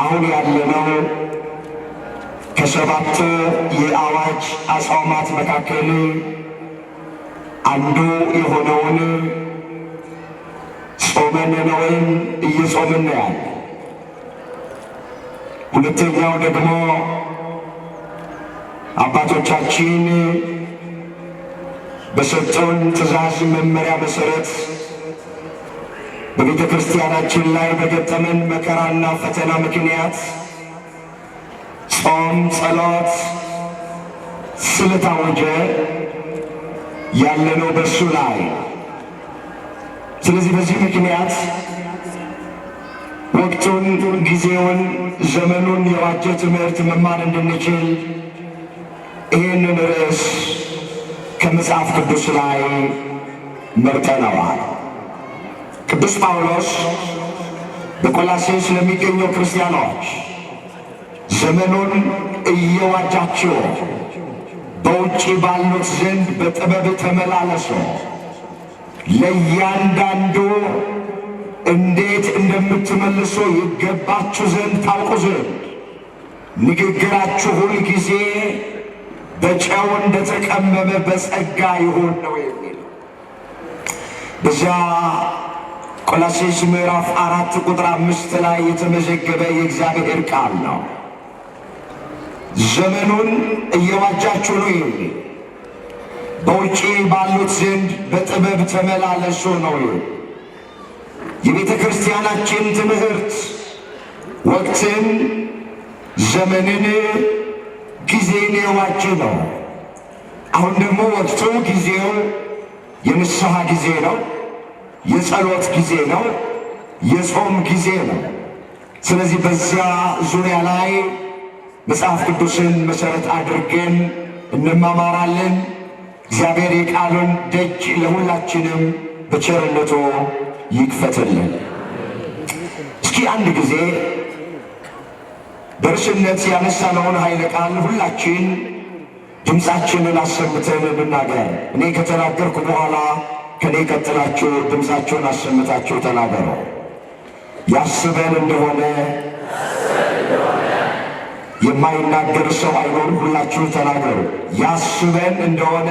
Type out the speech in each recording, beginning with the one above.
አሁን ያለነው ከሰባቱ የአዋጅ አጽዋማት መካከል አንዱ የሆነውን ጾመን ነው ወይም እየጾምን ነው ያለ። ሁለተኛው ደግሞ አባቶቻችን በሰጡን ትእዛዝ መመሪያ መሰረት በቤተ ክርስቲያናችን ላይ በገጠመን መከራና ፈተና ምክንያት ጾም፣ ጸሎት ስለታወጀ ያለነው በሱ ላይ። ስለዚህ በዚህ ምክንያት ወቅቱን፣ ጊዜውን፣ ዘመኑን የዋጀ ትምህርት መማር እንድንችል ይህንን ርዕስ ከመጽሐፍ ቅዱስ ላይ መርጠነዋል። ቅዱስ ጳውሎስ በቆላሴስ ለሚገኘው ክርስቲያኖች ዘመኑን እየዋጃችሁ በውጭ ባሉት ዘንድ በጥበብ ተመላለሱ፣ ለእያንዳንዱ እንዴት እንደምትመልሱ ይገባችሁ ዘንድ ታውቁ ዘንድ ንግግራችሁ ሁል ጊዜ በጨው እንደተቀመመ በጸጋ ይሁን ነው የሚለው። በዚያ ቆላሴስ ምዕራፍ 4 ቁጥር 5 ላይ የተመዘገበ የእግዚአብሔር ቃል ነው። ዘመኑን እየዋጃችሁ ነው የሚል፣ በውጪ ባሉት ዘንድ በጥበብ ተመላለሱ ነው። የቤተ ክርስቲያናችን ትምህርት ወቅትን፣ ዘመንን፣ ጊዜን የዋጀ ነው። አሁን ደግሞ ወቅቱ ጊዜው የንስሐ ጊዜ ነው። የጸሎት ጊዜ ነው። የጾም ጊዜ ነው። ስለዚህ በዚያ ዙሪያ ላይ መጽሐፍ ቅዱስን መሠረት አድርገን እንማማራለን። እግዚአብሔር የቃሉን ደጅ ለሁላችንም በቸርነቱ ይክፈትልን። እስኪ አንድ ጊዜ በርዕስነት ያነሳነውን ኃይለ ቃል ሁላችን ድምፃችንን አሰምተን እንናገር። እኔ ከተናገርኩ በኋላ ከኔ ቀጥላችሁ ድምፃችሁን አሰምታችሁ ተናገሩ። ያስበን እንደሆነ የማይናገር ሰው አይኖርም። ሁላችሁ ተናገሩ። ያስበን እንደሆነ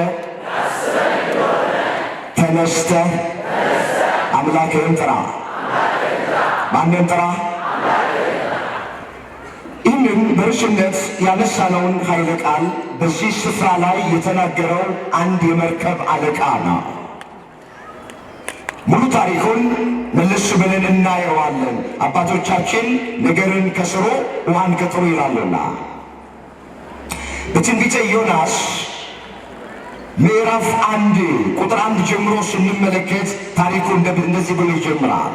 ተነስተህ አምላክህን ጥራ። ማንን ጥራ? ይህንን በርዕስነት ያነሳነውን ኃይለ ቃል በዚህ ስፍራ ላይ የተናገረው አንድ የመርከብ አለቃ ነው። ሙሉ ታሪኩን መለስ ብለን እናየዋለን። አባቶቻችን ነገርን ከስሩ ውሃን ከጥሩ ይላሉና በትንቢተ ዮናስ ምዕራፍ 1 ቁጥር 1 ጀምሮ ስንመለከት ታሪኩ እንደዚህ ብሎ ይጀምራል።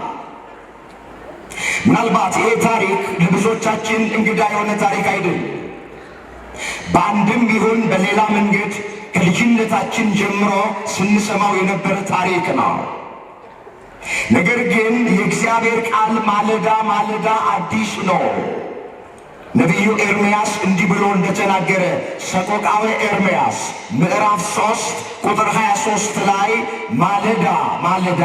ምናልባት ይሄ ታሪክ ለብዙዎቻችን እንግዳ የሆነ ታሪክ አይደለም። በአንድም ይሁን በሌላ መንገድ ከልጅነታችን ጀምሮ ስንሰማው የነበረ ታሪክ ነው። ነገር ግን የእግዚአብሔር ቃል ማለዳ ማለዳ አዲስ ነው። ነቢዩ ኤርምያስ እንዲህ ብሎ እንደተናገረ ሰቆቃወ ኤርምያስ ምዕራፍ 3 ቁጥር 23 ላይ ማለዳ ማለዳ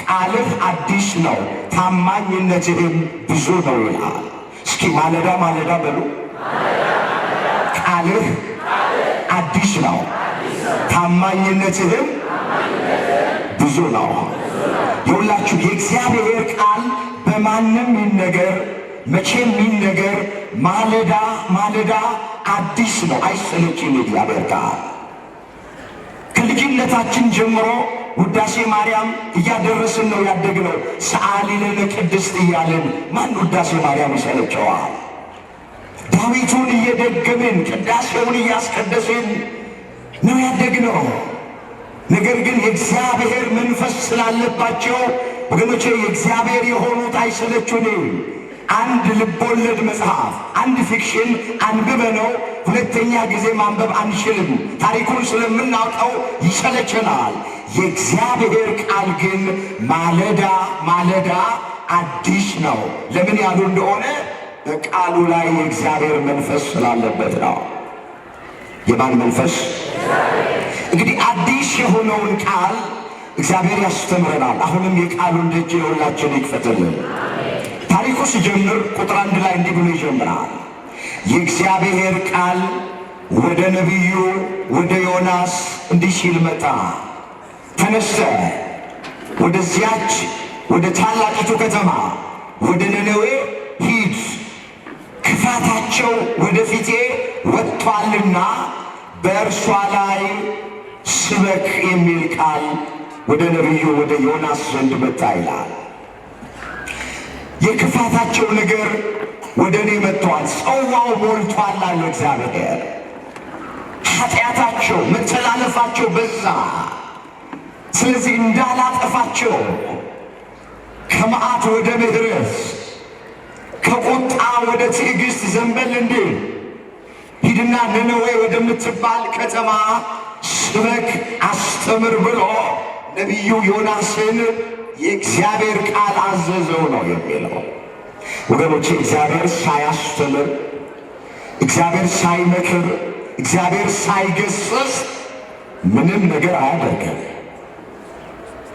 ቃልህ አዲስ ነው፣ ታማኝነትህም ብዙ ነው ይላል። እስኪ ማለዳ ማለዳ በሉ። ቃልህ አዲስ ነው፣ ታማኝነትህም ብዙ ነው። የሁላችሁ የእግዚአብሔር ቃል በማንም ይነገር መቼም ይነገር ማለዳ ማለዳ አዲስ ነው፣ አይሰለችም። የእግዚአብሔር ቃል ከልጅነታችን ጀምሮ ውዳሴ ማርያም እያደረስን ነው ያደግነው። ሰዓሊ ለነ ቅድስት እያልን ማን ውዳሴ ማርያም ይሰለቸዋል? ዳዊቱን እየደገምን ቅዳሴውን እያስቀደስን ነው ያደግነው። ነገር ግን የእግዚአብሔር መንፈስ ስላለባቸው ወገኖቼ የእግዚአብሔር የሆኑት አይሰለቹንም። አንድ ልቦለድ መጽሐፍ፣ አንድ fiction አንብበነው ሁለተኛ ጊዜ ማንበብ አንችልም። ታሪኩን ስለምናውቀው ይሰለቸናል። የእግዚአብሔር ቃል ግን ማለዳ ማለዳ አዲስ ነው። ለምን ያሉ እንደሆነ በቃሉ ላይ የእግዚአብሔር መንፈስ ስላለበት ነው። የማን መንፈስ? እንግዲህ አዲስ የሆነውን ቃል እግዚአብሔር ያስተምረናል። አሁንም የቃሉን ደጅ ለሁላችን ይክፈትልን። ታሪኩ ሲጀምር ቁጥር 1 ላይ እንዲህ ብሎ ይጀምራል። የእግዚአብሔር ቃል ወደ ነቢዩ ወደ ዮናስ እንዲህ ሲል መጣ። ተነስተህ ወደዚያች ወደ ታላቂቱ ከተማ ወደ ነነዌ ሂድ፣ ክፋታቸው ወደፊቴ ወጥቷልና በእርሷ ላይ ስበክ የሚል ቃል ወደ ነቢዩ ወደ ዮናስ ዘንድ መጣ ይላል። የክፋታቸው ነገር ወደ እኔ መጥቷል፣ ጽዋው ሞልቷል አለ እግዚአብሔር። ኃጢአታቸው መተላለፋቸው በዛ። ስለዚህ እንዳላጠፋቸው ከመዓት ወደ ምሕረት ከቁጣ ወደ ትዕግስት ዘንበል እንዲል ሂድና ነነዌ ወደምትባል ከተማ ስበክ አስተምር ብሎ ነቢዩ ዮናስን የእግዚአብሔር ቃል አዘዘው ነው የሚለው። ወገኖቼ እግዚአብሔር ሳያስተምር፣ እግዚአብሔር ሳይመክር፣ እግዚአብሔር ሳይገስጽ ምንም ነገር አያደርግም።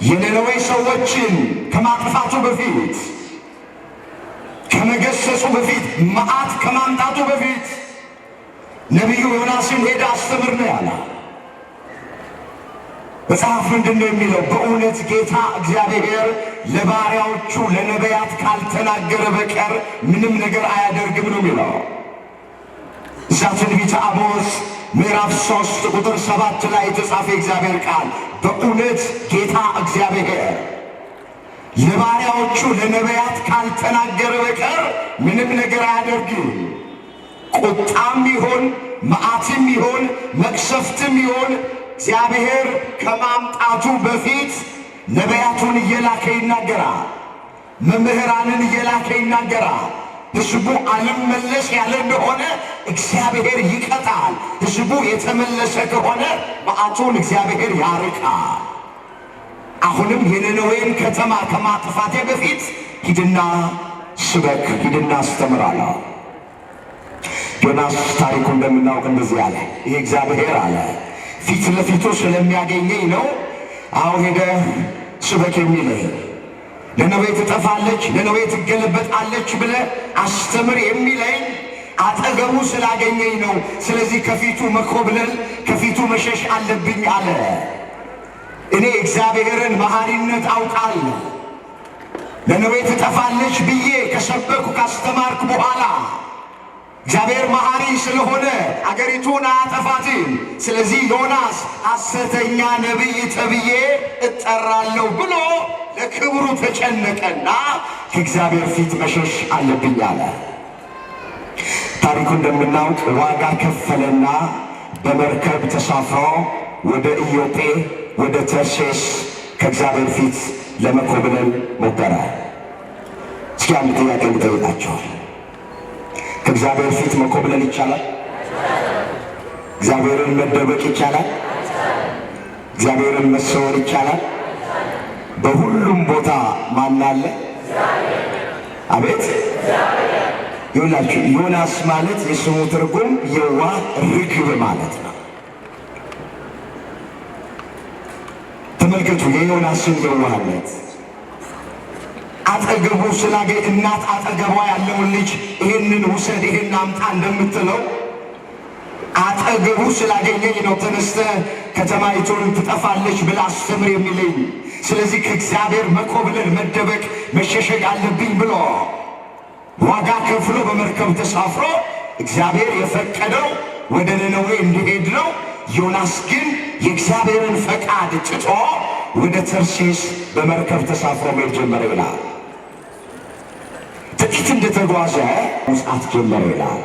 የነነዌ ሰዎችን ከማጥፋቱ በፊት፣ ከመገሰጹ በፊት፣ መዓት ከማምጣቱ በፊት ነቢዩ ዮናስን ሄደ አስተምር ነው ያለ። መጽሐፍ ምንድን ነው የሚለው? በእውነት ጌታ እግዚአብሔር ለባሪያዎቹ ለነቢያት ካልተናገረ በቀር ምንም ነገር አያደርግም ነው የሚለው። እዛ ትንቢተ አሞጽ ምዕራፍ 3 ቁጥር 7 ላይ የተጻፈ የእግዚአብሔር ቃል በእውነት ጌታ እግዚአብሔር ለባሪያዎቹ ለነቢያት ካልተናገረ በቀር ምንም ነገር አያደርግም። ቁጣም ይሁን መዓትም ይሁን መቅሰፍትም ይሁን እግዚአብሔር ከማምጣቱ በፊት ነቢያቱን እየላከ ይናገራል። መምህራንን እየላከ ይናገራል። ሕዝቡ አልመለስ ያለ እንደሆነ እግዚአብሔር ይቀጣል። ሕዝቡ የተመለሰ ከሆነ መዓቱን እግዚአብሔር ያርቃል። አሁንም የነነዌን ከተማ ከማጥፋቴ በፊት ሂድና ስበክ፣ ሂድና አስተምር አለው። ዮናስ ታሪኩ እንደምናውቅ እንደዚህ አለ። ይሄ እግዚአብሔር አለ ፊት ለፊቱ ስለሚያገኘኝ ነው። አሁ ሄደህ ስበክ የሚለኝ፣ ነነዌ ትጠፋለች፣ ነነዌ ትገለበጣለች ብለህ አስተምር የሚለኝ አጠገቡ ስላገኘኝ ነው። ስለዚህ ከፊቱ መኮብለል ከፊቱ መሸሽ አለብኝ አለ። እኔ እግዚአብሔርን መሐሪነት አውቃለሁ። ነነዌ ትጠፋለች ብዬ ከሰበኩ ካስተማርኩ በኋላ እግዚአብሔር መሐሪ ስለሆነ አገሪቱን አያጠፋትም። ስለዚህ ዮናስ ሐሰተኛ ነቢይ ተብዬ እጠራለሁ ብሎ ለክብሩ ተጨነቀና ከእግዚአብሔር ፊት መሸሽ አለብኝ አለ። ታሪኩ እንደምናውቅ ዋጋ ከፈለና በመርከብ ተሳፍሮ ወደ ኢዮጴ ወደ ተርሴስ ከእግዚአብሔር ፊት ለመኮብለል ሞከረ። እስኪ አንድ ጥያቄ ልጠይቃቸው። ከእግዚአብሔር ፊት መኮብለል ይቻላል? እግዚአብሔርን መደበቅ ይቻላል? እግዚአብሔርን መሰወር ይቻላል? በሁሉም ቦታ ማን አለ? አቤት ይሁላችሁ። ዮናስ ማለት የስሙ ትርጉም የዋህ ርግብ ማለት ነው። ተመልከቱ የዮናስን የዋህነት። አጠገቡ ስላገኝ እናት አጠገቧ ያለውን ልጅ ይህንን ውሰድ ይህን አምጣ እንደምትለው አጠገቡ ስላገኘኝ ነው ተነስተህ ከተማይቱን ትጠፋለች ብለህ አስተምር የሚለኝ። ስለዚህ ከእግዚአብሔር መኮብለል፣ መደበቅ፣ መሸሸግ አለብኝ ብሎ ዋጋ ከፍሎ በመርከብ ተሳፍሮ እግዚአብሔር የፈቀደው ወደ ነነዌ እንዲሄድ ነው። ዮናስ ግን የእግዚአብሔርን ፈቃድ ትቶ ወደ ተርሴስ በመርከብ ተሳፍሮ መሄድ ጀመረ ይላል። ጥቂት እንደተጓዘ መውጣት ጀመረ ይላል።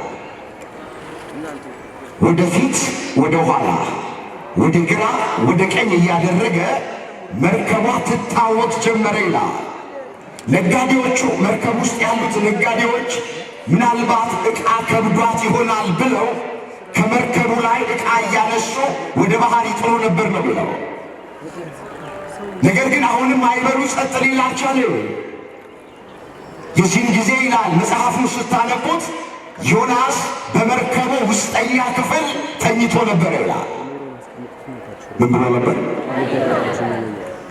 ወደፊት ወደ ኋላ ወደ ግራ ወደ ቀኝ እያደረገ መርከቧ ትታወቅ ጀመረ ይላል። ነጋዴዎቹ መርከብ ውስጥ ያሉት ነጋዴዎች ምናልባት ዕቃ ከብዷት ይሆናል ብለው ከመርከቡ ላይ ዕቃ እያነሱ ወደ ባህር ይጥሉ ነበር ነው ብለው። ነገር ግን አሁንም አይበሉ ጸጥ ሊል አልቻለም። የዚህን ጊዜ ይላል መጽሐፉን ስታነቡት ዮናስ በመርከቡ ውስጠኛ ክፍል ተኝቶ ነበር ይላል። ምን ብሎ ነበር?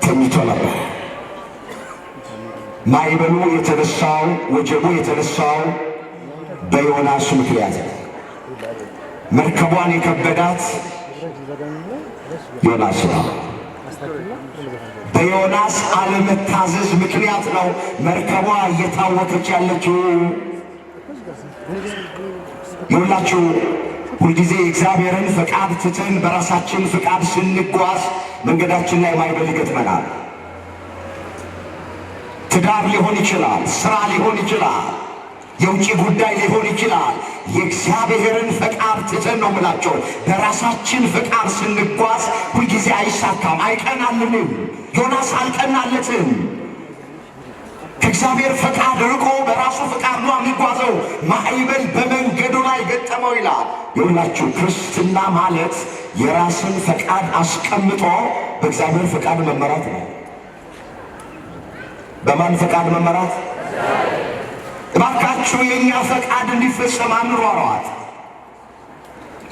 ተኝቶ ነበር። ማዕበሉ የተነሳው፣ ወጀቡ የተነሳው በዮናስ ምክንያት ነው። መርከቧን የከበዳት ዮናስ ነው። በዮናስ አለመታዘዝ ምክንያት ነው መርከቧ እየታወከች ያለችው። ይሁላችሁ፣ ሁልጊዜ እግዚአብሔርን ፈቃድ ትተን በራሳችን ፈቃድ ስንጓዝ መንገዳችን ላይ ማዕበል ይገጥመናል። ትዳር ሊሆን ይችላል፣ ስራ ሊሆን ይችላል፣ የውጭ ጉዳይ ሊሆን ይችላል። የእግዚአብሔርን ፈቃድ ትተን ነው የምላቸው፣ በራሳችን ፈቃድ ስንጓዝ ሁልጊዜ አይሳካም፣ አይቀናልንም። ዮናስ አልቀናለትም። ከእግዚአብሔር ፈቃድ ርቆ በራሱ ፈቃድ ነው የሚጓዘው። ማዕበል በመንገዱ ላይ ገጠመው ይላል። የሁላችሁ ክርስትና ማለት የራስን ፈቃድ አስቀምጦ በእግዚአብሔር ፈቃድ መመራት ነው። በማን ፈቃድ መመራት? እባካችሁ የእኛ ፈቃድ እንዲፈጸም አንሯሯጥ።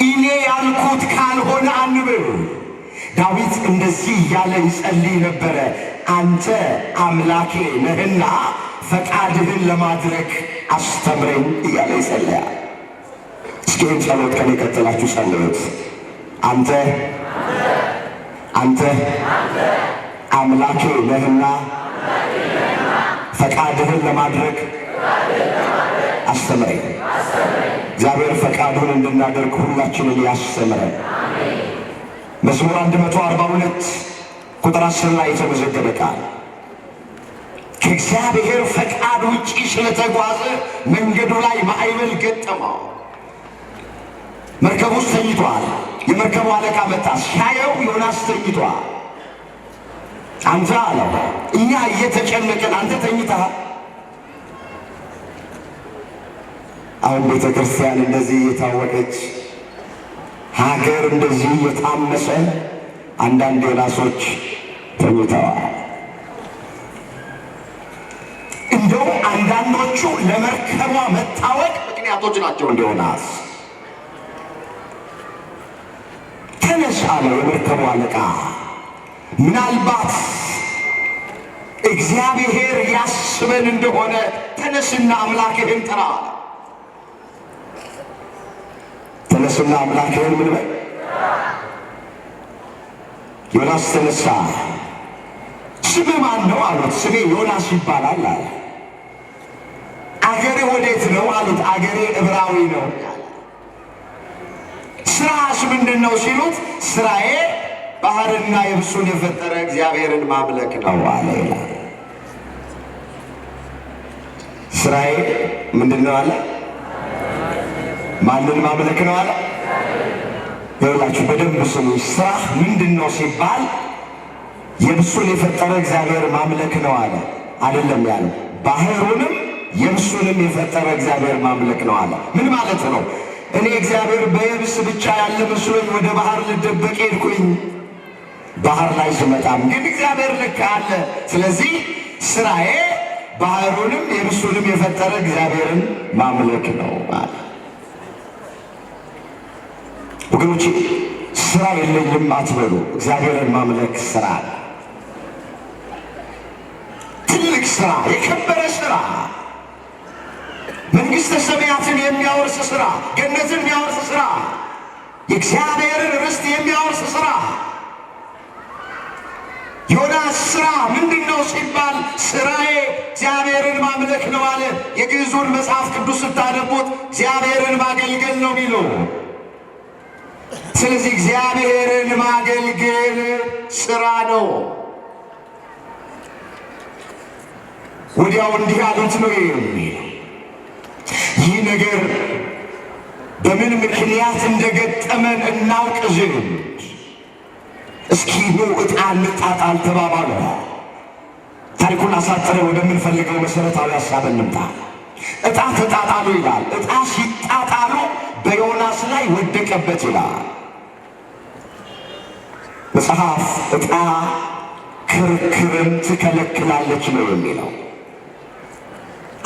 እኔ ያልኩት ካልሆነ አንበል። ዳዊት እንደዚህ እያለ ይጸልይ ነበረ። አንተ አምላኬ ነህና ፈቃድህን ለማድረግ አስተምረኝ እያለ ይጸልያል። እስኪ ይህን ጸሎት ከኔ ቀጥላችሁ ጸልዩት። አንተ አምላኬ ነህና ፈቃድህን ለማድረግ አስተምረኝ። እግዚአብሔር ፈቃዱን እንድናደርግ ሁላችንን ያስተምረን። መዝሙር 142 ቁጥር 10 ላይ የተመዘገበ ቃል፣ ከእግዚአብሔር ፈቃድ ውጪ ስለተጓዘ መንገዱ ላይ ማዕበል ገጠመው። መርከብ ውስጥ ተኝቷል። የመርከቡ አለቃ መጣ። ሲያየው ዮናስ ተኝቷል። አንተ አለው፣ እኛ እየተጨነቅን አንተ ተኝተሃል። አሁን ቤተ ክርስቲያን እንደዚህ እየታወቀች፣ ሀገር እንደዚህ እየታመሰ አንዳንድ ዮናሶች ተኝተዋል። እንደውም አንዳንዶቹ ለመርከቧ መታወቅ ምክንያቶች ናቸው። እንደ ዮናስ ተነስ አለው የመርከቡ አለቃ። ምናልባት እግዚአብሔር ያስበን እንደሆነ ተነስና አምላክህን ጥራ አለ። ተነስና አምላክህን ምን በል? ዮናስ ተነሳ። ስምህ ማን ነው አሉት። ስሜ ዮናስ ይባላል አለ። አገሬ ወዴት ነው አሉት። አገሬ ዕብራዊ ነው። ስራስ ምንድን ነው ሲሉት፣ ስራዬ ባህርና የብሱን የፈጠረ እግዚአብሔርን ማምለክ ነው አለ ይላል። ስራዬ ምንድን ነው አለ? ማንን ማምለክ ነው አለ? ይኸውላችሁ በደንብ ስሙ። ስራህ ምንድን ነው ሲባል የብሱን የፈጠረ እግዚአብሔር ማምለክ ነው አለ። አይደለም ያለው፣ ባህሩንም የብሱንም የፈጠረ እግዚአብሔር ማምለክ ነው አለ። ምን ማለት ነው? እኔ እግዚአብሔር በየብስ ብቻ ያለ መስሎኝ ወደ ባህር ልደበቅ ሄድኩኝ። ባህር ላይ ስመጣም ግን እግዚአብሔር ልክ አለ። ስለዚህ ስራዬ ባህሩንም የብሱንም የፈጠረ እግዚአብሔርን ማምለክ ነው አለ። ወገኖቼ፣ ስራ የለኝም አትበሉ። እግዚአብሔርን ማምለክ ስራ ነው። ትልቅ ስራ፣ የከበረ ስራ፣ መንግሥተ ሰማያትን የሚያወርስ ስራ፣ ገነትን የሚያወርስ ስራ፣ የእግዚአብሔርን ርስት የሚያወርስ ስራ። ዮናስ ስራ ምንድን ነው ሲባል ስራዬ እግዚአብሔርን ማምለክ ነው አለ። የግዕዙን መጽሐፍ ቅዱስ ስታነቡት እግዚአብሔርን ማገልገል ነው የሚለው። ስለዚህ እግዚአብሔርን ማገልገል ስራ ነው። ወዲያው እንዲህ አሉት ነው የሚለው። ይህ ነገር በምን ምክንያት እንደገጠመን እናውቅ ዘንድ እስኪ ኑ ዕጣ እንጣጣል ተባባሉ። ታሪኩን አሳጥረ ወደምንፈልገው መሰረታዊ ሀሳብ እንምጣ። ዕጣ ተጣጣሉ ይላል። ዕጣ ሲጣጣሉ በዮናስ ላይ ወደቀበት ይላል መጽሐፍ። ዕጣ ክርክርን ትከለክላለች ነው የሚለው።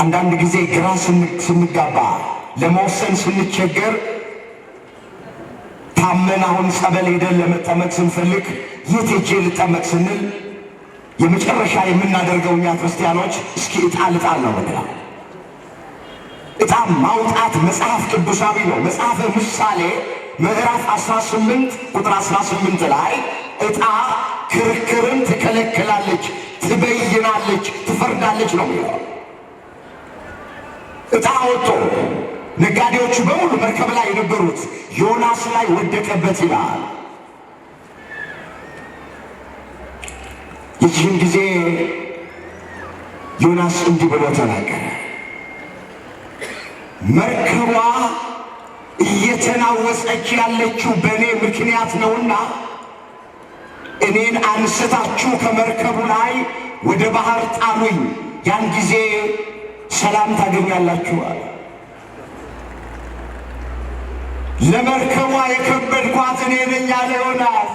አንዳንድ ጊዜ ግራ ስንጋባ፣ ለመወሰን ስንቸገር፣ ታመን አሁን ጸበል ሄደን ለመጠመቅ ስንፈልግ የት ሄጄ ልጠመቅ ስንል የመጨረሻ የምናደርገው እኛ ክርስቲያኖች እስኪ ዕጣ ልጣል ነው የምንለው። ዕጣ ማውጣት መጽሐፍ ቅዱሳዊ ነው። መጽሐፈ ምሳሌ ምዕራፍ 18 ቁጥር 18 ላይ ዕጣ ክርክርን ትከለክላለች፣ ትበይናለች፣ ትፈርዳለች ነው የሚለው። ዕጣ ወጥቶ ነጋዴዎቹ በሙሉ መርከብ ላይ የነበሩት ዮናስ ላይ ወደቀበት ይላል። የዚህን ጊዜ ዮናስ እንዲህ ብሎ ተናገረ። መርከቧ እየተናወጸች ያለችው በእኔ ምክንያት ነውና እኔን አንስታችሁ ከመርከቡ ላይ ወደ ባህር ጣሉኝ፣ ያን ጊዜ ሰላም ታገኛላችሁ አለ። ለመርከቧ የከበድኳት እኔ ነኝ አለ ዮናስ።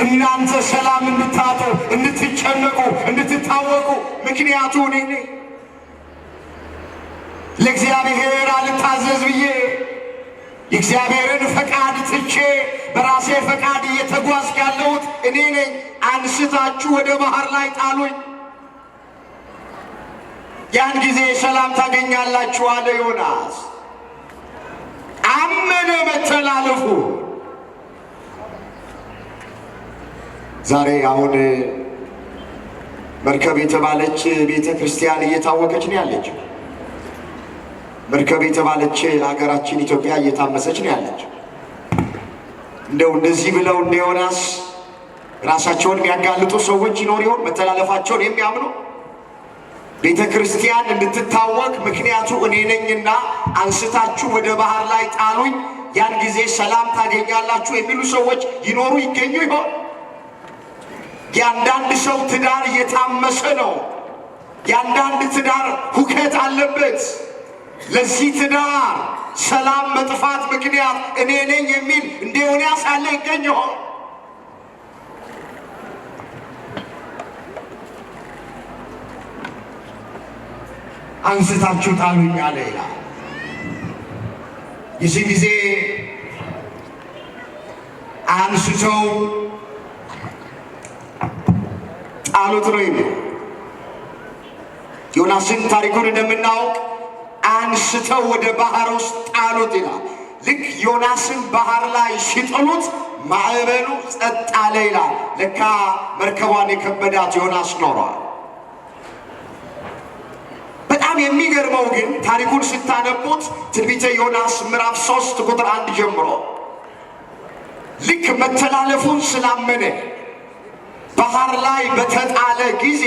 እናንተ ሰላም እንድታጡ፣ እንድትጨነቁ፣ እንድትታወቁ ምክንያቱ እኔ ነኝ። ለእግዚአብሔር አልታዘዝ ብዬ የእግዚአብሔርን ፈቃድ ትቼ በራሴ ፈቃድ እየተጓዝኩ ያለሁት እኔ ነኝ። አንስታችሁ ወደ ባህር ላይ ጣሉኝ፣ ያን ጊዜ ሰላም ታገኛላችሁ አለ ዮናስ። አመነ መተላለፉ። ዛሬ አሁን መርከብ የተባለች ቤተ ክርስቲያን እየታወቀች ነው ያለችው። መርከብ የተባለች ሀገራችን ኢትዮጵያ እየታመሰች ነው ያለችው። እንደው እንደዚህ ብለው እንደ ዮናስ ራሳቸውን የሚያጋልጡ ሰዎች ይኖር ይሆን? መተላለፋቸውን የሚያምኑ ቤተ ክርስቲያን እንድትታወቅ ምክንያቱ እኔ ነኝና አንስታችሁ ወደ ባህር ላይ ጣሉኝ፣ ያን ጊዜ ሰላም ታገኛላችሁ የሚሉ ሰዎች ይኖሩ ይገኙ ይሆን? የአንዳንድ ሰው ትዳር እየታመሰ ነው። የአንዳንድ ትዳር ሁከት አለበት። ለዚህ ትዳር ሰላም መጥፋት ምክንያት እኔ ነኝ የሚል እንደ ዮናስ ያለ ይገኝ ይሆን? አንስታችሁ ጣሉኝ አለ ይላል። የዚህ ጊዜ አንስተው ጣሉት ነው የሚለው። ዮናስን ታሪኩን እንደምናውቅ አንስተው ወደ ባህር ውስጥ ጣሉት ይላል። ልክ ዮናስን ባህር ላይ ሲጥሉት ማዕበሉ ጸጥ አለ ይላል። ለካ መርከቧን የከበዳት ዮናስ ኖሯል። በጣም የሚገርመው ግን ታሪኩን ስታነቡት ትንቢተ ዮናስ ምዕራፍ 3 ቁጥር 1 ጀምሮ ልክ መተላለፉን ስላመነ ባህር ላይ በተጣለ ጊዜ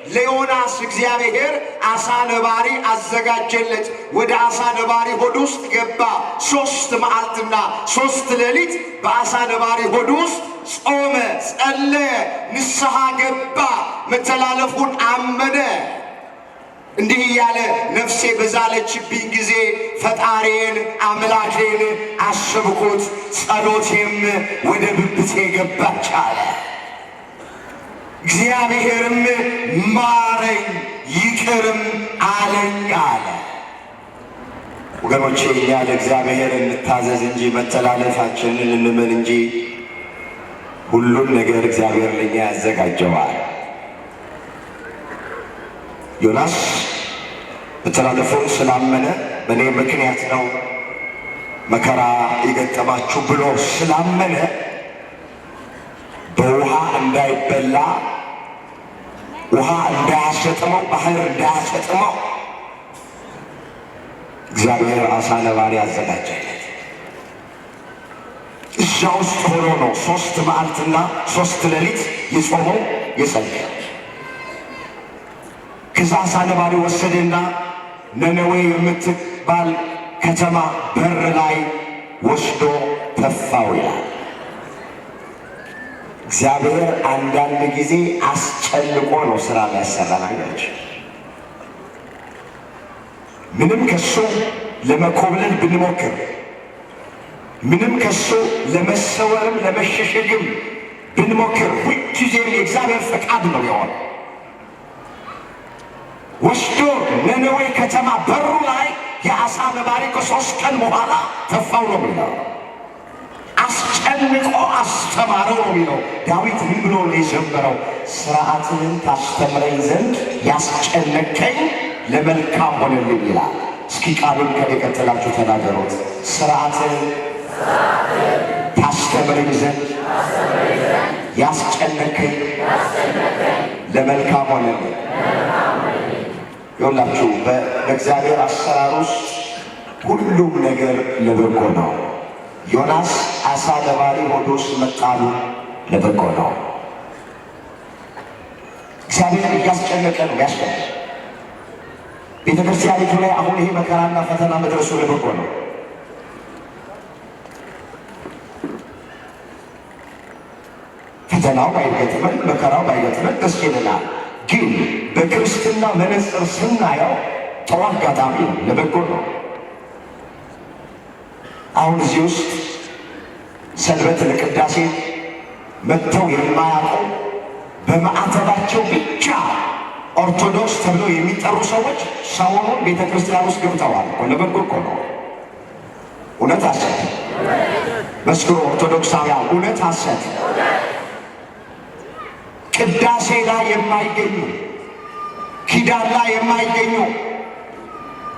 ለዮናስ እግዚአብሔር አሳ ነባሪ አዘጋጀለት። ወደ አሳ ነባሪ ሆድ ውስጥ ገባ። 3 መዓልትና 3 ሌሊት በአሳ ነባሪ ሆድ ውስጥ ጾመ፣ ጸለየ፣ ንስሐ ገባ፣ መተላለፉን አመነ። እንዲህ እያለ ነፍሴ በዛለችብኝ ጊዜ ፈጣሪን አምላኬን አሰብኩት፣ ጸሎቴም ወደ ብብቴ ገባች አለ። እግዚአብሔርም ማረኝ ይቅርም አለኝ አለ። ወገኖቼ እኛ ለእግዚአብሔር እንታዘዝ እንጂ መተላለፋችንን እንመን እንጂ ሁሉን ነገር እግዚአብሔር ለኛ ያዘጋጀዋል። ዮናስ መተላለፉን ስላመነ በእኔ ምክንያት ነው መከራ የገጠማችሁ ብሎ ስላመነ በውሃ እንዳይበላ፣ ውሃ እንዳያሰጥመው፣ ባህር እንዳያሰጥመው እግዚአብሔር አሳ ነባሪ አዘጋጀለት። እዛ ውስጥ ሆኖ ነው 3 መዓልትና 3 ሌሊት የጾመው የጸለየው። ከዛ አሳ ነባሪ ወሰደና ነነዌ የምትባል ከተማ በር ላይ ወስዶ ተፋው ይላል። እግዚአብሔር አንዳንድ ጊዜ አስጨንቆ ነው ስራ የሚያሰራን። አያችሁ፣ ምንም ከሱ ለመኮብለል ብንሞክር፣ ምንም ከሱ ለመሰወርም ለመሸሸግም ብንሞክር ሁልጊዜም የእግዚአብሔር ፈቃድ ነው የሆነው። ወስዶ ነነዌ ከተማ በሩ ላይ የአሳ ነባሪ ከ3 ቀን በኋላ ተፋው ነው የሚለው። አስጨንቆ አስተማረው ነው የሚለው። ዳዊት ምን ብሎ ነው የዘመረው? ሥርዓትህን ታስተምረኝ ዘንድ ያስጨነቀኝ ለመልካም ሆነልኝ ይላል። እስኪ ቃሉን ከኔ ቀጥላችሁ ተናገሩት። ሥርዓትህን ታስተምረኝ ዘንድ ያስጨነቀኝ ለመልካም ሆነልኝ። ይኸውላችሁ በእግዚአብሔር አሰራር ውስጥ ሁሉም ነገር ለበጎ ነው። ዮናስ አሳ ነባሪ ሆድ ውስጥ መጣሉ ለበጎ ነው። እግዚአብሔር እያስጨነቀ ነው ያስጨነቀ። ቤተ ክርስቲያኒቱ ላይ አሁን ይሄ መከራና ፈተና መድረሱ ለበጎ ነው። ፈተናው ባይገጥመን መከራው ባይገጥመን ደስ ይለናል። ግን በክርስትና መነጽር ስናየው ጥሩ አጋጣሚ ነው፣ ለበጎ ነው። አሁን እዚህ ውስጥ ሰንበት ለቅዳሴ መጥተው የማያውቁ በማዕተባቸው ብቻ ኦርቶዶክስ ተብለው የሚጠሩ ሰዎች ሰሞኑን ቤተ ክርስቲያን ውስጥ ገብተዋል እኮ። ለበጎ እኮ ነው። እውነት ሐሰት? መስክሩ ኦርቶዶክሳውያን፣ እውነት ሐሰት? ቅዳሴ ላይ የማይገኙ፣ ኪዳን ላይ የማይገኙ፣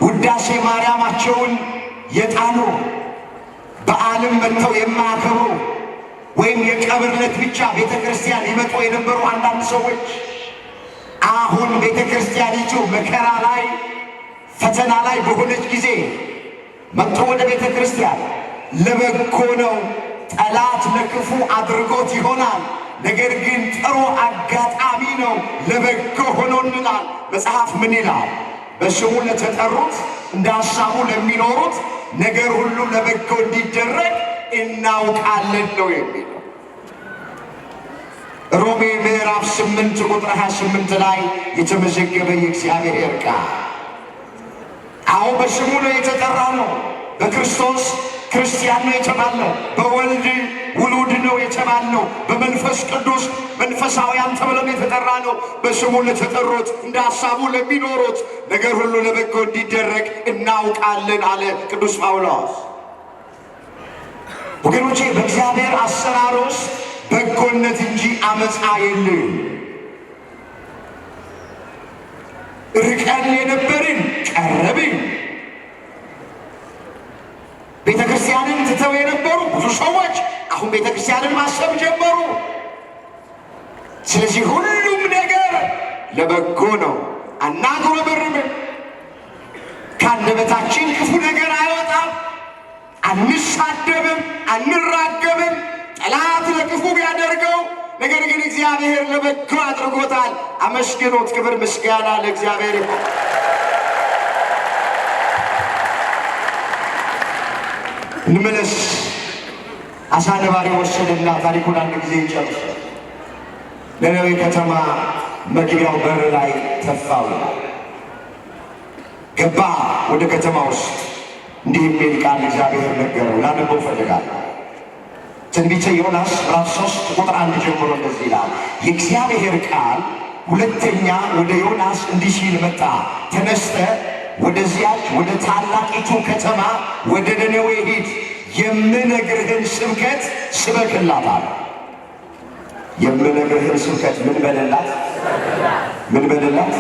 ውዳሴ ማርያማቸውን የጣሉ፣ በዓልም መጥተው የማያከብሩ ወይም የቀብር ዕለት ብቻ ቤተ ክርስቲያን ይመጡ የነበሩ አንዳንድ ሰዎች አሁን ቤተ ክርስቲያኒቱ መከራ ላይ ፈተና ላይ በሆነች ጊዜ መጥቶ ወደ ቤተ ክርስቲያን ለበጎ ነው። ጠላት ለክፉ አድርጎት ይሆናል፣ ነገር ግን ጥሩ አጋጣሚ ነው፣ ለበጎ ሆኖልናል። መጽሐፍ ምን ይላል? በስሙ ለተጠሩት እንደ ሐሳቡ ለሚኖሩት ነገር ሁሉ ለበጎ እንዲደረግ እናውቃለን ነው የሚለው። ሮሜ ምዕራፍ 8 ቁጥር 28 ላይ የተመዘገበ የእግዚአብሔር ቃል። አዎ በስሙ ነው የተጠራ ነው። በክርስቶስ ክርስቲያን ነው የተባልነው። በወልድ ውሉድ ነው የተባልነው። በመንፈስ ቅዱስ መንፈሳውያን ተብለን የተጠራ ነው። በስሙ ለተጠሩት እንደ ሐሳቡ ለሚኖሩት ነገር ሁሉ ለበጎ እንዲደረግ እናውቃለን አለ ቅዱስ ጳውሎስ። ወገኖቼ በእግዚአብሔር አሰራር ውስጥ በጎነት እንጂ አመፃ የለም። ርቀን የነበርን ቀረብን። ቤተ ክርስቲያንን ትተው የነበሩ ብዙ ሰዎች አሁን ቤተ ክርስቲያንን ማሰብ ጀመሩ። ስለዚህ ሁሉም ነገር ለበጎ ነው። አናጉረመርምም። ከአንደበታችን ክፉ ነገር አይወጣም። አንሳደብም፣ አንራገብም። ጠላት ለክፉ ቢያደርገው ነገር ግን እግዚአብሔር ለበጎ አድርጎታል። አመስግኖት። ክብር ምስጋና ለእግዚአብሔር ይሁን። እንመለስ። አሳ ነባሪ ወሰደና ታሪኩን አንድ ጊዜ ይጨርስ። ነነዌ ከተማ መግቢያው በር ላይ ተፋው። ገባ ወደ ከተማ ውስጥ። እንዲህ የሚል ቃል እግዚአብሔር ነገረው። ላነበው እፈልጋለሁ። ትንቢተ ዮናስ ምዕራፍ 3 ቁጥር 1 ጀምሮ እንደዚህ ይላል። የእግዚአብሔር ቃል ሁለተኛ ወደ ዮናስ እንዲህ ሲል መጣ። ተነስተህ ወደዚያች ወደ ታላቂቱ ከተማ ወደ ነነዌ ሂድ፣ የምነግርህን ስብከት ስበክላት አለ። የምነግርህን ስብከት ምን በልላት? ምን በልላት?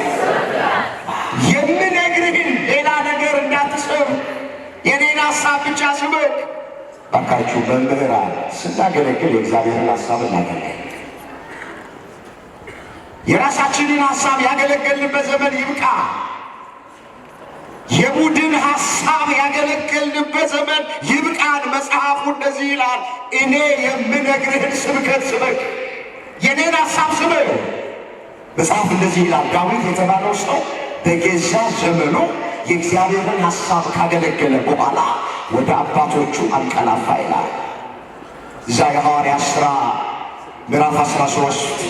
የምነግርህን ሌላ ነገር እንዳትስብ፣ የኔን ሐሳብ ብቻ ስበክ። ባካችሁ መምህራን ስናገለግል የእግዚአብሔርን ሐሳብ እናገለግል። የራሳችንን ሐሳብ ያገለገልንበት ዘመን ይብቃ። የቡድን ሐሳብ ያገለገልንበት ዘመን ይብቃን። መጽሐፉ እንደዚህ ይላል፣ እኔ የምነግርህን ስብከት ስበክ፣ የኔን ሐሳብ ስበክ። መጽሐፍ እንደዚህ ይላል፣ ዳዊት የተባለው ሰው በገዛ ዘመኑ የእግዚአብሔርን ሐሳብ ካገለገለ በኋላ ወደ አባቶቹ አንቀላፋ ይላል። እዛ የሐዋርያት ሥራ ምዕራፍ 13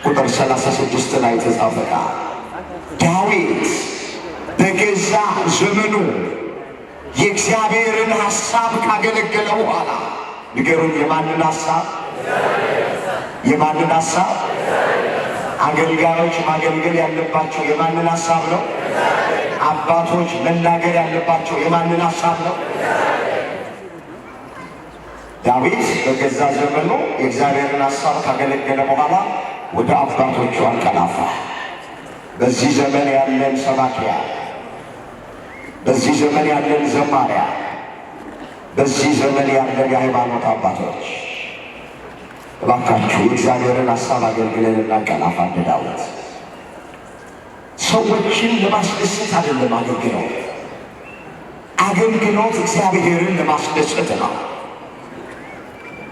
ቁጥር 36 ላይ የተጻፈ ቃል ዳዊት በገዛ ዘመኑ የእግዚአብሔርን ሐሳብ ካገለገለ በኋላ፣ ንገሩኝ፣ የማንን ሐሳብ? የማንን ሐሳብ? አገልጋዮች ማገልገል ያለባቸው የማንን ሐሳብ ነው? አባቶች መናገር ያለባቸው የማንን ሐሳብ ነው? ዳዊት በገዛ ዘመኑ የእግዚአብሔርን ሐሳብ ካገለገለ በኋላ ወደ አባቶቹ አንቀላፋ። በዚህ ዘመን ያለን ሰባኪያ፣ በዚህ ዘመን ያለን ዘማሪያ፣ በዚህ ዘመን ያለን የሃይማኖት አባቶች እባካችሁ የእግዚአብሔርን ሐሳብ አገልግለን እናንቀላፋ። እንደ ዳዊት ሰዎችን ለማስደሰት አይደለም አገልግሎት። አገልግሎት እግዚአብሔርን ለማስደሰት ነው።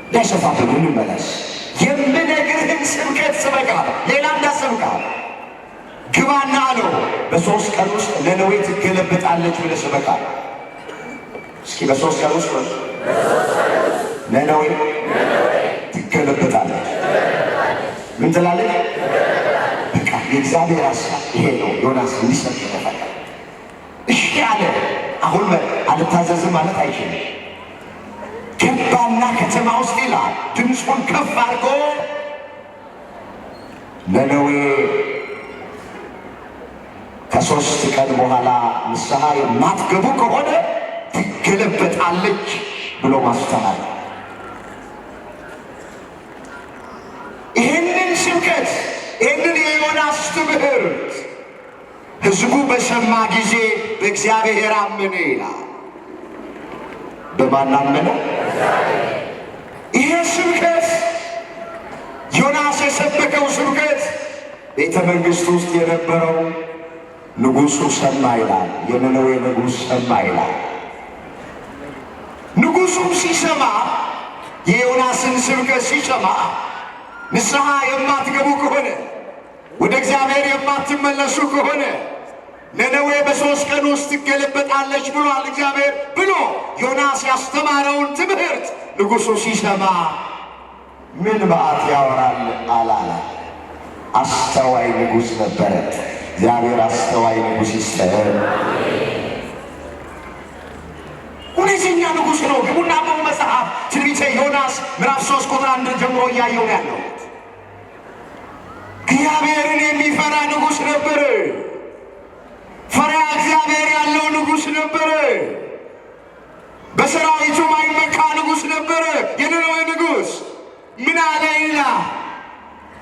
እንዳይሰፋብን እንመለስ። የምነግርህን ስብከት ስበካል፣ ሌላ እንዳሰብካል። ግባና አለው በ3 ቀን ውስጥ ነነዌ ትገለበጣለች ብለህ ስበካል። እስኪ በ3 ቀን ውስጥ ነነዌ ትገለበጣለች። ምን ትላለች? በቃ የእግዚአብሔር ሐሳብ ይሄ ነው። ዮናስ እንዲሰብክ ተፈለገ። እሺ አለ። አሁን አልታዘዝም ማለት አይችልም። ገባና ከተማ ውስጥ ይላል ድምፁን ከፍ አድርጎ ነነዌ ከ3 ቀን በኋላ ንስሐ የማትገቡ ከሆነ ትገለበጣለች ብሎ ማስተማር። ይህንን ስብከት፣ ይህንን የዮናስ ትምህርት ሕዝቡ በሰማ ጊዜ በእግዚአብሔር አመነ ይላል። በማን አመነ? ይሄ ስብከት፣ ዮናስ የሰበከው ስብከት ቤተ መንግሥት ውስጥ የነበረው ንጉሡ ሰማ ይላል። የነነዌ ንጉሥ ሰማ ይላል። ንጉሡም ሲሰማ፣ የዮናስን ስብከት ሲሰማ፣ ንስሐ የማትገቡ ከሆነ፣ ወደ እግዚአብሔር የማትመለሱ ከሆነ ነነዌ በ3 ቀን ውስጥ ትገለበጣለች ብሏል እግዚአብሔር ብሎ ዮናስ ያስተማረውን ትምህርት ንጉሡ ሲሰማ ምን መዓት ያወራል አላለ። አስተዋይ ንጉሥ ነበረ። እግዚአብሔር አስተዋይ ንጉሥ ይስጠን። እውነተኛ ንጉሥ ነው። ግቡና አንብቡ መጽሐፍ ትንቢተ ዮናስ ምዕራፍ 3 ቁጥር 1 ጀምሮ እያየው ነው ያለሁት። እግዚአብሔርን የሚፈራ ንጉሥ ነበረ። ፈሪሃ እግዚአብሔር ያለው ንጉሥ ነበረ። በሰራዊቱ ማይመካ ንጉሥ ነበረ። የነነዌ ንጉሥ ምን አለ ይላል?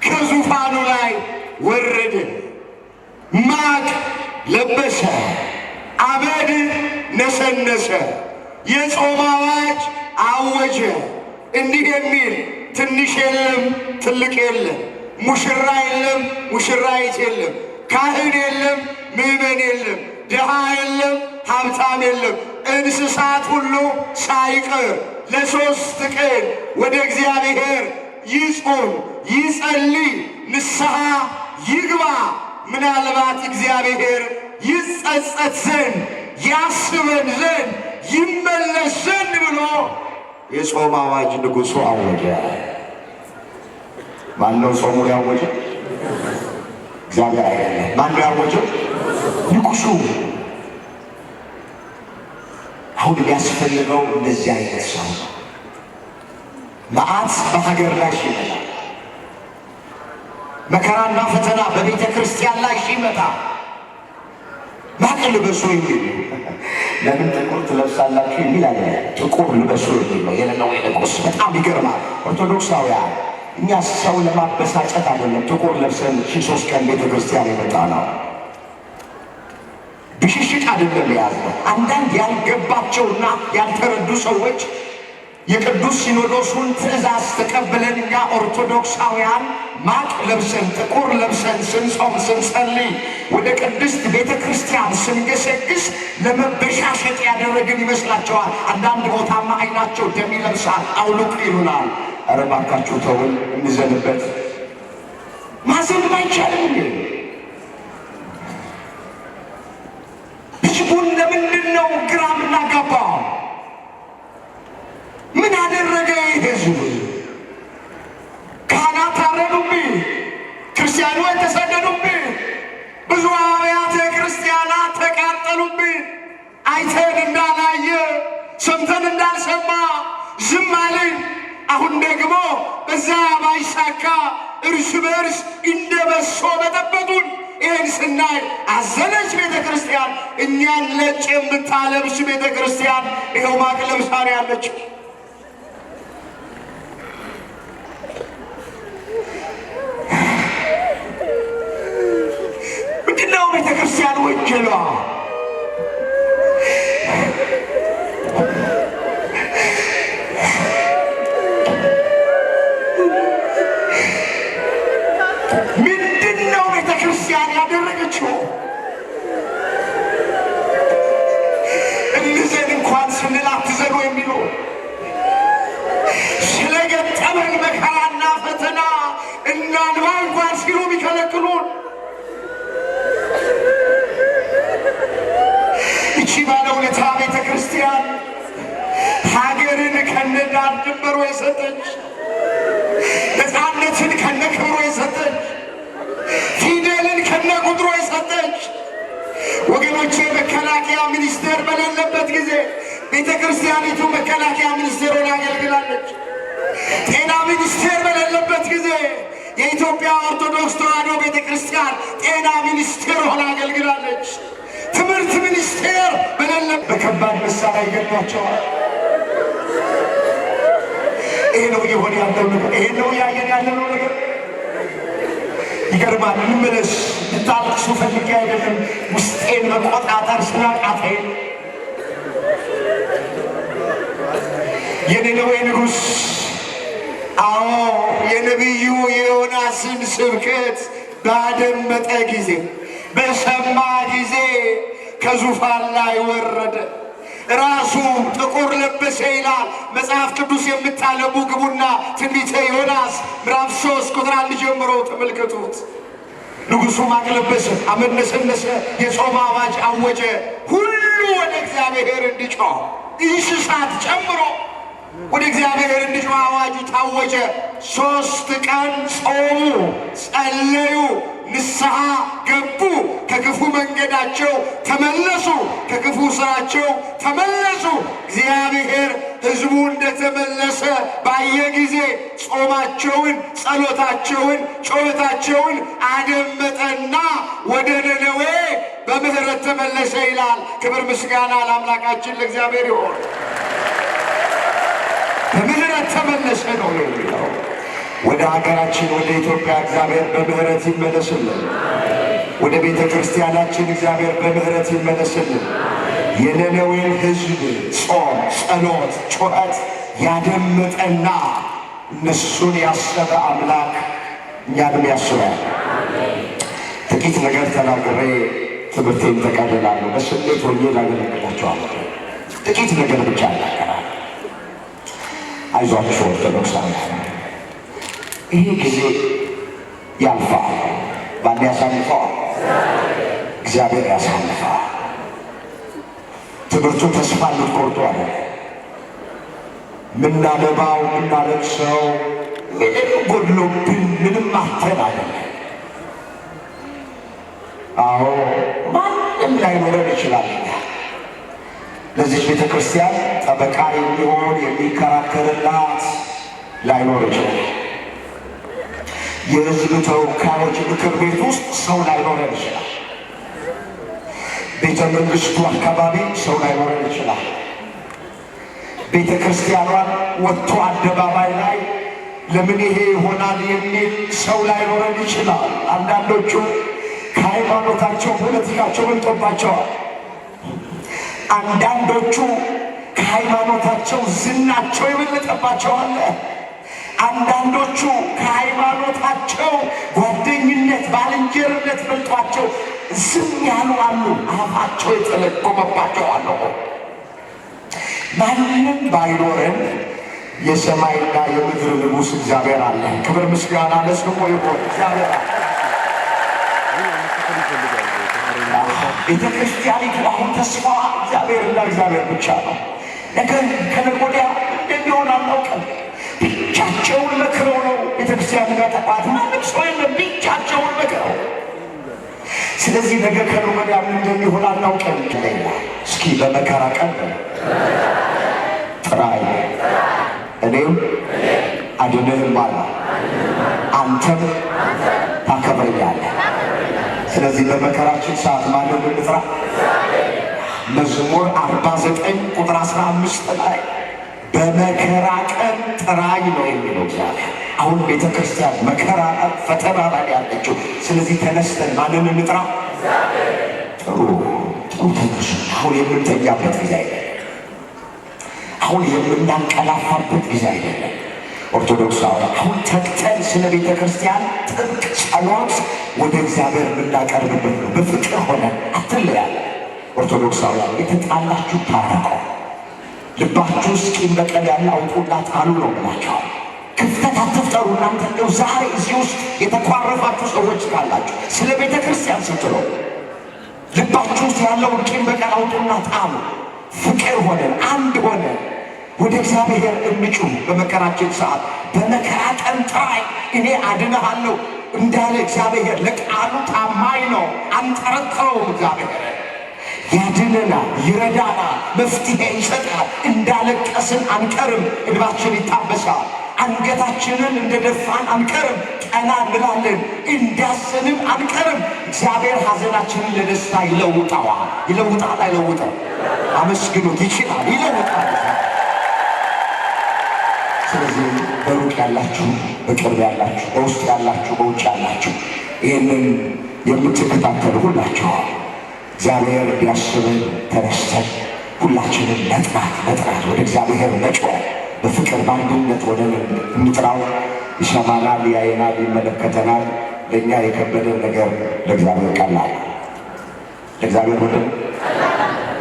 ከዙፋኑ ላይ ወረደ፣ ማቅ ለበሰ፣ አመድ ነሰነሰ፣ የጾም አዋጅ አወጀ። እንዲህ የሚል፣ ትንሽ የለም፣ ትልቅ የለም፣ ሙሽራ የለም፣ ሙሽራይት የለም፣ ካህን የለም፣ ምዕመን የለም፣ ድሃ የለም፣ ሀብታም የለም፣ እንስሳት ሁሉ ሳይቀር ለ3 ቀን ወደ እግዚአብሔር ይጹም፣ ይጸልይ፣ ንስሐ ይግባ። ምናልባት እግዚአብሔር ይጸጸት ዘንድ፣ ያስበን ዘንድ፣ ይመለስ ዘንድ ብሎ የጾም አዋጅ ንጉሡ አወጀ። ማነው ጾሙን ያወጀ? እግዚአብሔር አይደለም። ማነው ያወጀው? ንጉሡ። አሁን የሚያስፈልገው እንደዚህ አይነት ሰው ነው። መዓት በሀገር ላይ ሲመጣ፣ መከራና ፈተና በቤተ ክርስቲያን ላይ ሲመጣ ማቅ ልበሱ የሚል፣ ለምን ጥቁር ትለብሳላችሁ የሚል አለ። ጥቁር ልበሱ የሚል ነው የነነዌ ንጉሥ። በጣም ይገርማል። ኦርቶዶክሳውያን፣ እኛ ሰው ለማበሳጨት አይደለም ጥቁር ለብሰን 3 ቀን ቤተ ክርስቲያን የመጣ ነው። ብሽሽቅ አይደለም የያዝነው። አንዳንድ ያልገባቸውና ያልተረዱ ሰዎች የቅዱስ ሲኖዶሱን ትእዛዝ ተቀብለን እኛ ኦርቶዶክሳውያን ማቅ ለብሰን፣ ጥቁር ለብሰን ስንጾም፣ ስንጸልይ፣ ወደ ቅድስት ቤተ ክርስቲያን ስንገሰግስ ለመበሻሸጥ ያደረግን ይመስላቸዋል። አንዳንድ ቦታማ አይናቸው ደም ይለብሳል፣ አውልቁ ይሉናል። ኧረ እባካችሁ ተውን፣ እንዘንበት። ማዘንም አይቻልም እንዴ? ህዝቡን ለምንድን ነው ግራ የምናጋባው? ምን አደረገ ይህ ህዝብ? ካህናት ታረዱብኝ፣ ክርስቲያኖች ተሰደዱብኝ፣ ብዙ አብያተ ክርስቲያናት ተቃጠሉብኝ። አይተን እንዳላየ፣ ሰምተን እንዳልሰማ ዝም አልን። አሁን ደግሞ በዛ ባይሳካ እርስ በእርስ እንደ በሶ በጠበጡን። ይህን ስናይ አዘነች ቤተ ክርስቲያን። እኛን ነጭ የምታለብስ ቤተ ክርስቲያን ይኸው ማቅ ለብሳ ነው ያለችው። ምንድን ነው ቤተ ክርስቲያን ያደረገችው? እንዘን እንኳን ስንል አትዘኑ የሚሉ፣ ስለገጠመን መከራና ፈተና እናንባ እንኳን ሲሉ የሚከለክሉን፣ እቺ ባለውለታ ቤተ ክርስቲያን ሀገርን ከነዳር ድንበሩ የሰጠች፣ ነፃነትን ከነ ክብሩ የሰጠች፣ ፊደልን ከነ ቁጥሩ የሰጠች፣ ወገኖቼ፣ መከላከያ ሚኒስቴር በሌለበት ጊዜ ቤተ ክርስቲያኒቱ መከላከያ ሚኒስቴር ሆና አገልግላለች። ጤና ሚኒስቴር በሌለበት ጊዜ የኢትዮጵያ ኦርቶዶክስ ተዋሕዶ ቤተ ክርስቲያን ጤና ሚኒስቴር ሆና አገልግላለች። ትምህርት ሚኒስቴር በሌለ በከባድ መሳሪያ ይገድሏቸዋል። ይሄ ነው እየሆነ ያለው ነገር። ይሄ ነው እያየን ያለነው ነገር። ይገርማል። እንመለስ። ልታለቅሱ ፈልጌ አይደለም፣ ውስጤን መቆጣጠር ስላቃተኝ። የነነዌ ንጉሥ፣ አዎ፣ የነቢዩ የዮናስን ስብከት ባደመጠ ጊዜ፣ በሰማ ጊዜ ከዙፋን ላይ ወረደ። ራሱ ጥቁር ለበሰ ይላል መጽሐፍ ቅዱስ። የምታነቡ ግቡና ትንቢተ ዮናስ ምዕራፍ 3 ቁጥር 1 ጀምሮ ተመልከቱት። ንጉሡ ማቅ ለበሰ፣ አመድ ነሰነሰ፣ የጾም አዋጅ አወጀ። ሁሉ ወደ እግዚአብሔር እንዲጮህ፣ እንስሳት ጨምሮ ወደ እግዚአብሔር እንዲጮህ አዋጁ ታወጀ። 3 ቀን ጾሙ፣ ጸለዩ፣ ንስሐ ገቡ፣ ከክፉ መንገዳቸው ተመለሱ፣ ከክፉ ስራቸው ተመለሱ። እግዚአብሔር ሕዝቡ እንደተመለሰ ባየ ጊዜ ጾማቸውን፣ ጸሎታቸውን፣ ጩኸታቸውን አደመጠና ወደ ነነዌ በምሕረት ተመለሰ ይላል። ክብር ምስጋና ለአምላካችን ለእግዚአብሔር ይሆን። በምሕረት ተመለሰ ነው የሚለው። ወደ ሀገራችን ወደ ኢትዮጵያ እግዚአብሔር በምሕረት ይመለስልን። ወደ ቤተ ክርስቲያናችን እግዚአብሔር በምሕረት ይመለስልን። የነነዌን ሕዝብ ጾም፣ ጸሎት፣ ጩኸት ያደመጠና እነሱን ያሰበ አምላክ እኛንም ያስባል። ጥቂት ነገር ተናግሬ ትምህርቴን ተቀልላለሁ። በስሜት ሆኜ ላገለግላቸዋለሁ። ጥቂት ነገር ብቻ እናገራለሁ። አይዟችሁ ኦርቶዶክሳውያን፣ ይሄ ጊዜ ያልፋል። ማን ያሳልፈዋል? እግዚአብሔር ያሳልፈዋል። ትምህርቱ ተስፋ እንድትቆርጡ አለ። ምናነባው ምናለቅሰው ምንም ጎድሎብን ምንም አተን አይደለም። አዎ፣ ማንም ላይኖረን ይችላል። ለዚች ቤተ ክርስቲያን ጠበቃ የሚሆን፣ የሚከራከርላት ላይኖር ይችላል። የሕዝብ ተወካዮች ምክር ቤት ውስጥ ሰው ላይኖረን ይችላል። ቤተ መንግስቱ አካባቢ ሰው ላይኖረን ይችላል። ቤተ ክርስቲያኗን ወጥቶ አደባባይ ላይ ለምን ይሄ ይሆናል የሚል ሰው ላይኖረን ይችላል። አንዳንዶቹ ከሃይማኖታቸው ፖለቲካቸው በልጦባቸዋል። አንዳንዶቹ ከሃይማኖታቸው ዝናቸው የበለጠባቸው አለ። አንዳንዶቹ ከሃይማኖታቸው ጓደኝነት፣ ባልንጀርነት በልጧቸው ዝም ያሉ አሉ። አፋቸው የተለጎመባቸው አሉ። ማንም ባይኖረን የሰማይና የምድር ንጉሥ እግዚአብሔር አለ። ክብር ምስጋና ለስሙ ይሁን። እግዚአብሔር አለ። ቤተ ክርስቲያኒቱ አሁን ተስፋ እግዚአብሔርና እግዚአብሔር ብቻ ነው። ነገ ከነገ ወዲያ እንደሚሆን አናውቅም። ብቻቸውን መክረው ነው ቤተክርስቲያን ጋር ተቋት ማንም ሰው የለም። ብቻቸውን መክረው። ስለዚህ ነገ ከነገ ወዲያ ምን እንደሚሆን አናውቅም። እስኪ በመከራ ቀን ጥራኝ፣ እኔም አድንህም አለ፣ አንተም ታከብረኛለህ። ስለዚህ በመከራችን ሰዓት ማንን እንጥራ? መዝሙር 49 ቁጥር 15 ላይ በመከራ ቀን ጥራኝ ነው የሚለው እግዚአብሔር። አሁን ቤተ ክርስቲያን መከራ ፈተና ላይ ያለችው። ስለዚህ ተነስተን ማንን እንጥራ? ጥሩ ጥሩ፣ ተነሱ። አሁን የምንተኛበት ጊዜ አይደለም። አሁን የምናንቀላፋበት ጊዜ አይደለም። ኦርቶዶክሳውያን አሁን ተግተን ስለ ቤተ ክርስቲያን ጥብቅ ጸሎት ወደ እግዚአብሔር የምናቀርብበት ነው። በፍቅር ሆነን አትለያል። ኦርቶዶክሳውያን የተጣላችሁ ታረቁ። ልባችሁ ውስጥ ቂም በቀል ያለ አውጡና ጣሉ ነው ብላቸው። ክፍተት አትፍጠሩ። እናንተ እንደው ዛሬ እዚህ ውስጥ የተኳረፋችሁ ሰዎች ካላችሁ ስለ ቤተ ክርስቲያን ስትሉ ልባችሁ ውስጥ ያለውን ቂም በቀል አውጡና ጣሉ። ፍቅር ሆነን አንድ ሆነን ወደ እግዚአብሔር እንጩህ። በመከራችን ሰዓት በመከራ ቀን ጥራኝ እኔ አድንሃለሁ እንዳለ እግዚአብሔር ለቃሉ ታማኝ ነው። አንጠረጥረውም። እግዚአብሔር ያድነናል፣ ይረዳናል፣ መፍትሄ ይሰጣል። እንዳለቀስን አንቀርም፣ እንባችን ይታበሳል። አንገታችንን እንደደፋን አንቀርም፣ ቀና እንላለን። እንዳዘንን አንቀርም። እግዚአብሔር ሐዘናችንን ለደስታ ይለውጠዋል። ይለውጣል፣ አይለውጥም? አመስግኑት። ይችላል፣ ይለውጣል። ስለዚህ በሩቅ ያላችሁ፣ በቅርብ ያላችሁ፣ በውስጥ ያላችሁ፣ በውጭ ያላችሁ ይህንን የምትከታተሉ ሁላችሁ እግዚአብሔር ቢያስብን ተነስተን ሁላችንን መጥራት መጥራት ወደ እግዚአብሔር መጮህ በፍቅር በአንድነት ወደ እንጥራው። ይሰማናል፣ ያየናል፣ ይመለከተናል። ለእኛ የከበደን ነገር ለእግዚአብሔር ቀላል። ለእግዚአብሔር ምንድን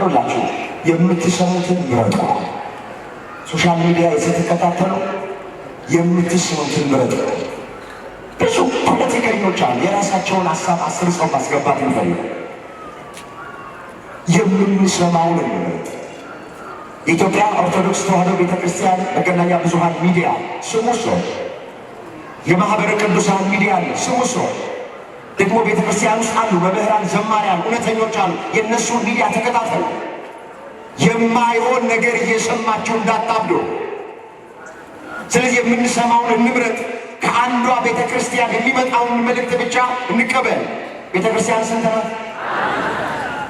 ሁላችሁ የምትሰሙትን ምረጡ። Social media ስትከታተሉ የምትሰሙትን ምረጡ። ብዙ ፖለቲከኞች አሉ የራሳቸውን ሀሳብ አስርጸው ማስገባት ይፈልጉ። የምንሰማውን እንምረጥ። የኢትዮጵያ ኦርቶዶክስ ተዋሕዶ ቤተክርስቲያን መገናኛ ብዙኃን ሚዲያ ስሙ ሰው፣ የማህበረ ቅዱሳን ሚዲያ አለ ስሙ ሰው። ደግሞ ቤተክርስቲያን ውስጥ አሉ መምህራን፣ ዘማሪያን፣ እውነተኞች አሉ። የእነሱን ሚዲያ ተከታተሉ። የማይሆን ነገር እየሰማችሁ እንዳታብዱ። ስለዚህ የምንሰማውን እንምረጥ። ከአንዷ ቤተ ክርስቲያን የሚመጣውን መልእክት ብቻ እንቀበል። ቤተ ክርስቲያን ስንት ናት?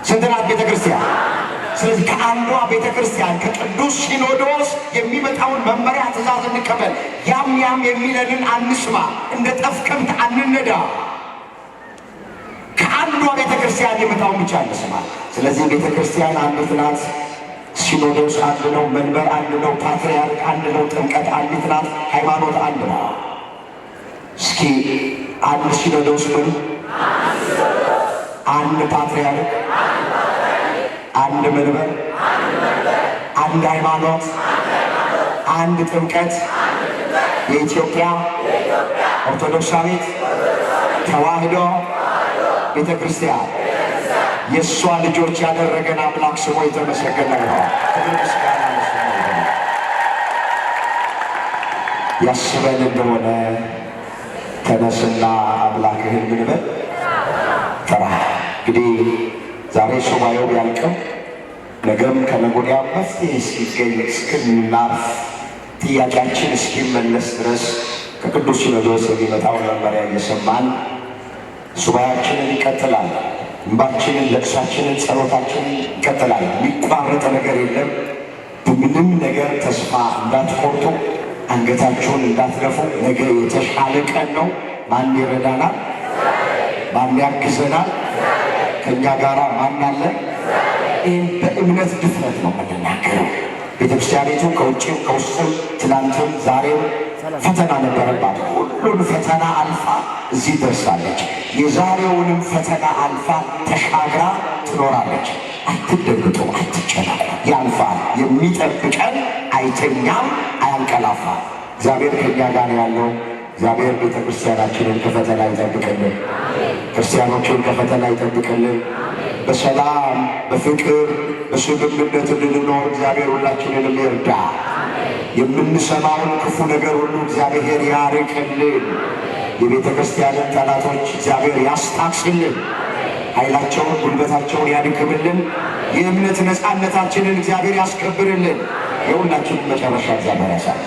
ስንት ናት ቤተ ክርስቲያን? ስለዚህ ከአንዷ ቤተ ክርስቲያን ከቅዱስ ሲኖዶስ የሚመጣውን መመሪያ፣ ትእዛዝ እንቀበል። ያም ያም የሚለንን አንስማ። እንደ ጠፍ ከብት አንነዳ። ከአንዷ ቤተ ክርስቲያን የሚመጣውን ብቻ እንስማ። ስለዚህ ቤተ ክርስቲያን አንዲት ናት። ሲኖዶስ አንድ ነው። መንበር አንድ ነው። ፓትርያርክ አንድ ነው። ጥምቀት አንዲት ናት። ሃይማኖት አንድ ነው። እስኪ አንድ ሲኖዶስ በሉ፣ አንድ ፓትርያርክ፣ አንድ መንበር፣ አንድ ሃይማኖት፣ አንድ ጥምቀት የኢትዮጵያ ኦርቶዶክሳዊት ተዋሕዶ ቤተ ክርስቲያን የእሷ ልጆች ያደረገን አምላክ ስሙ የተመሰገነ ይሁን። ክብር ምስጋና ለስሙ ይሁን። ያስበን እንደሆነ ተነስና አምላክህን ምን በል ጥራ። እንግዲህ ዛሬ ሱባኤው ቢያልቅም ነገም ከነገ ወዲያም መፍትሄ እስኪገኝ እስክናርፍ ጥያቄያችን እስኪመለስ ድረስ ከቅዱስ ሲኖዶስ የሚመጣውን መመሪያ እየሰማን ሱባኤያችንን ይቀጥላል። እንባችንን፣ ለቅሳችንን፣ ጸሎታችንን ይቀጥላል። የሚቋረጥ ነገር የለም። በምንም ነገር ተስፋ እንዳትቆርጡ፣ አንገታችሁን እንዳትደፉ። ነገ የተሻለ ቀን ነው። ማን ይረዳናል? ማን ያግዘናል? ከእኛ ጋራ ማን አለ? ይህም በእምነት ድፍረት ነው የምንናገረው። ቤተክርስቲያኒቱ ከውጭም ከውስጥም ትናንትም ዛሬም ፈተና ነበረባት። ሁሉን ፈተና አልፋ እዚህ ደርሳለች። የዛሬውንም ፈተና አልፋ ተሻግራ ትኖራለች። አትደንግጡ፣ አትጨነቁ። ያልፋል። የሚጠብቀን አይተኛም፣ አያንቀላፋም። እግዚአብሔር ከእኛ ጋር ያለው እግዚአብሔር ቤተክርስቲያናችንን ከፈተና ይጠብቅልን፣ ክርስቲያኖችን ከፈተና ይጠብቅልን። በሰላም በፍቅር በስምምነት እንድንኖር እግዚአብሔር ሁላችንንም ይርዳ። የምንሰማውን ክፉ ነገር ሁሉ እግዚአብሔር ያርቅልን። የቤተ ክርስቲያንን ጠላቶች እግዚአብሔር ያስታክስልን። ኃይላቸውን ጉልበታቸውን ያድክምልን። የእምነት ነፃነታችንን እግዚአብሔር ያስከብርልን። የሁላችንን መጨረሻ እግዚአብሔር ያሳል።